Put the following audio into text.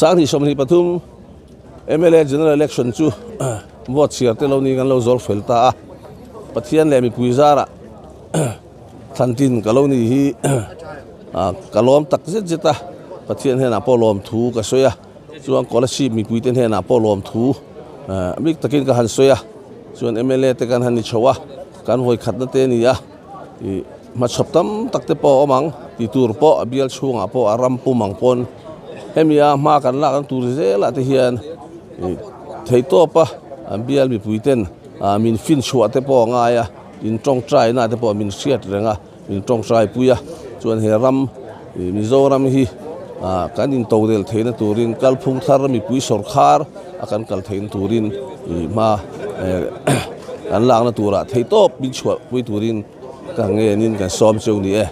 Sanghnih 23 mla general election chu vote chhiar te lo ni kan lo zawr fel ta a Pathian leh mipui zarah Thlantin ka lo ni hi ka lawm tak zet zet a Pathian hnenah pawh lawm thu ka sawi a chuan scholarship mipuite hnenah pawh lawm thu bik takin ka han sawi a chuan mla te kan han ni chho a kan vawi khatna te a ni a ih hmachhawp tam tak te pawh a awm ang tih tur pawh a bial chhungah pawh a ram pum ang pawn hemi a hma kan lak ang tur zelah te hian ih theihtawp a an bial mipuiten min finchhuah te pawh a ngai a. In tawngtai na te pawh min hriat reng a, min tawngtai pui a, chuan he ram ih Mizoram hi ah kan in to del theihna turin kalphung thar mipui sawrkhar a kan kal theihna turin ih hma eh kan lakna turah theihtawp min chhuah pui turin ka ngenin kan sawm cheu ni e.